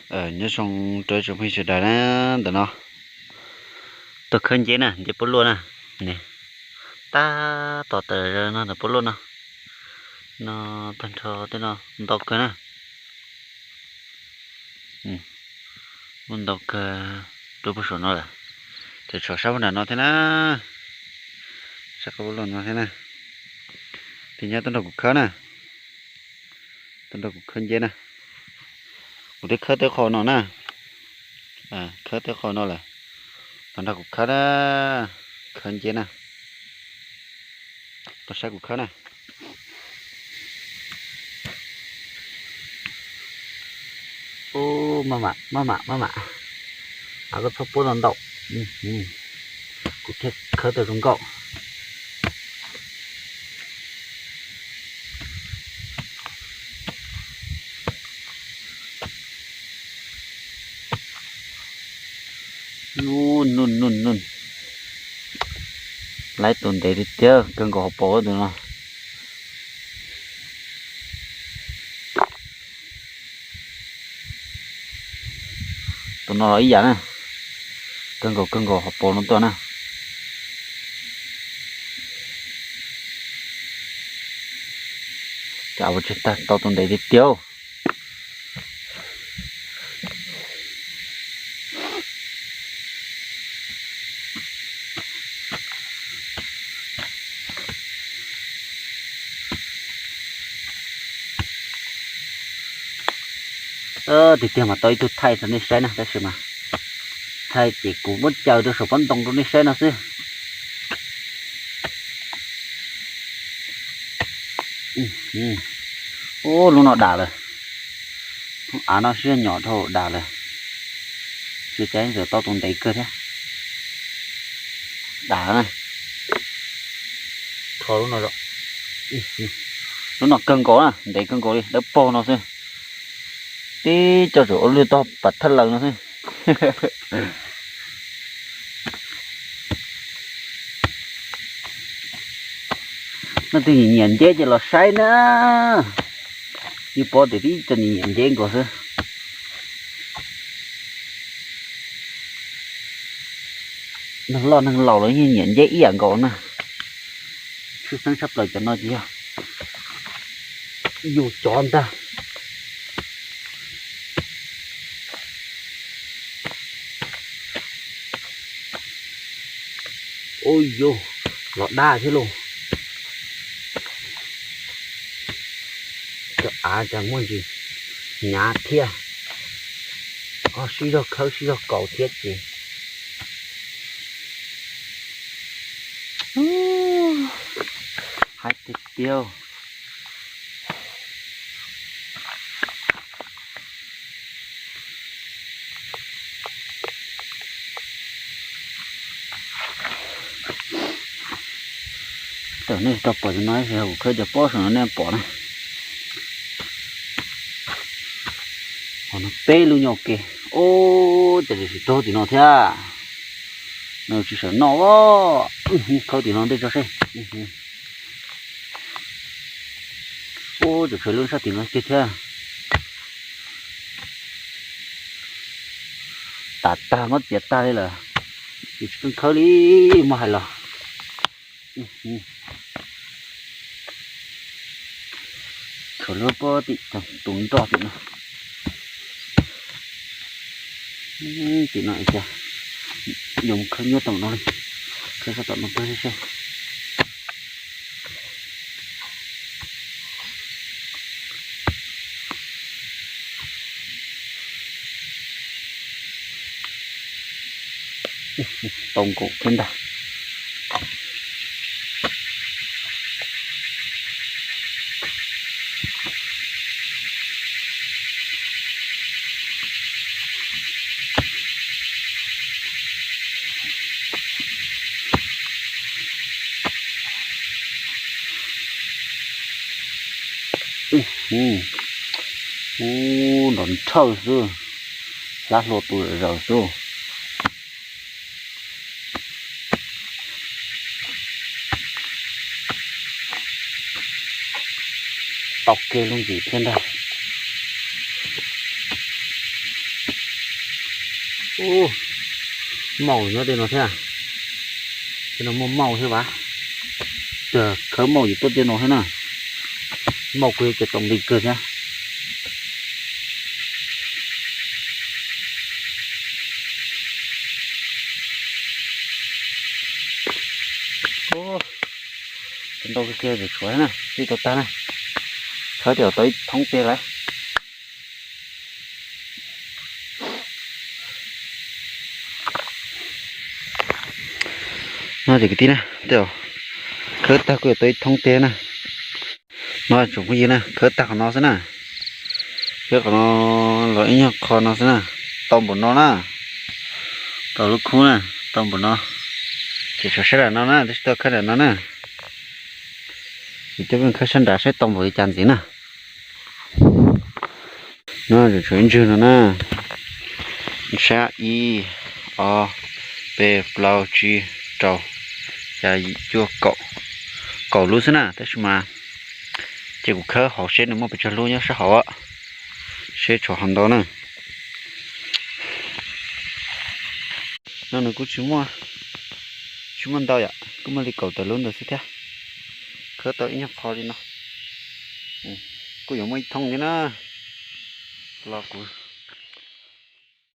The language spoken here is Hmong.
Nyob zoo rau tsoom phooj ywg sawv daws na, ntawm no tuaj khawb nceb na, nceb pub luaj na. Tab tom tawm no ntawm pub luaj no, no tag nrho tej no ntau kawg na. Muaj ntau kawg rau puag saum no lawm, tseem tshuav sab puag nram no thiab na, sab qab pub luaj no thiab na. Tig nyob tuaj nrog kuv khawb na, tuaj nrog kuv khawb nceb na. Kuv twb khawb tej qho no na, khawb tej qho no lawm, los nrog kuv khawb na, khawb nceb na. Los saib kuv khawb na. Maj mam maj mam maj mam, koj txhob puab ntau ntau, kuv thiaj khawb tau zoo nkauj. Nuj nuj nuj nuj, laib tus ntev tiag tiag, kawg nkaus hauv paus tus no. Tus no los ib yam na, kawg nkaus kawg nkaus hauv paus no tuaj na. Cas ua tsis tau tus ntev tiag tiag. Tiag tiag mas tau ib tug thaij rau nej saib na, tab sis mas thaij ces kuv muab caws rau saum pob ntoo rau nej saib no xwb. Ub, lub no dam lawm. Lub av no sib zog nyom dhau dam lawm. Tsis cas txawm tau tus ntev kawg thiab. Dam na. Rho lub no, lub no kawg nkaus na, ntev kawg nkaus li, dawb paug no xwb. Tib co tsuas ua lwj toj pas thaj laws no xwb. Leej twg nyiam nyiam nceb ces los saib na. Yeej paub tias tib co nyiam nyiam nceb nkaus xwb. Neeg loj neeg laus los yeej nyiam nceb ib yam nkaus na. Tshwj xeeb tshaj plaws cov no ces yog yus cov ntag. Ub yus, los dab thiab lauj. Cov av cas muaj ntsis hnyav thiab. Ho sib zog khawb sib zog kaus thiab ces. Haib tiag tiag. Tawm nej tsis tau pom cov no, kuv khawb cov pob saum no nej pom na. Ho no peb lub nyob ua ke. Ub, cas tsis raug tim no thiab. No tsis sawv noj os. Khawb tim no ntej tso seb. Ub, tseem tshuav lub sab tim no kiag thiab. Tas tag muab txiav tag li lawm. Tsis khawb li, muab hais los. Tshuav lub pob tim tus nroj tim no. Tim no cas yuav mus khawb nyob tom no li. Khawb sab tom no tuaj seb. Tau nkaus thiab ntag. Ub, nrov nrhawj xwb, hlab hlua tu zom zaws xwb. Tau kiag lub ntsis thiab ntag. Ub, maum nyob tej no thiab. Tej no muaj maum thiab vas. Twb khawb maum yus tuaj tej no thiab na. Maum kuj yog cov tau nqi kawg thiab. Ub, ntau kawg kiag, tshuav na, tsis tau tag na. Khawb tej tau ib thoob teg lawm. No ces kwv tij na, tej khawb tag kuj yuav tau ib thoob teg na. No tsoom phooj ywg na, khawb tag qhov no xwb na. Khawb qhov no los ib nyuag qho no xwb na. Tau npaum no na. Tau lub khub na, tau npaum no. Ces tshuav sab nram no na, tab sis tuaj khawb nram no na. Ces coj peb khawb sab nrad saib tau npaum li cas ntxiv na. No tshuav ib ntswg no na. Sab ib, ob, peb, plaub, tsib, rau, xya, yim, cuaj, kaum, kaum lub xwb na, tab sis mas ces kuv khawb hauv seb nws muaj pes tsawg lub nyob sab hauv, seb tshuav hov ntau na. No nws kuj tsis muaj, tsis muaj ntau yom, kuj muaj li kaum tawm lub ntawd xwb thiab. Khawb tau ib nyuag qho li no, kuj yuav muaj ib thoob thiab na. Los kuv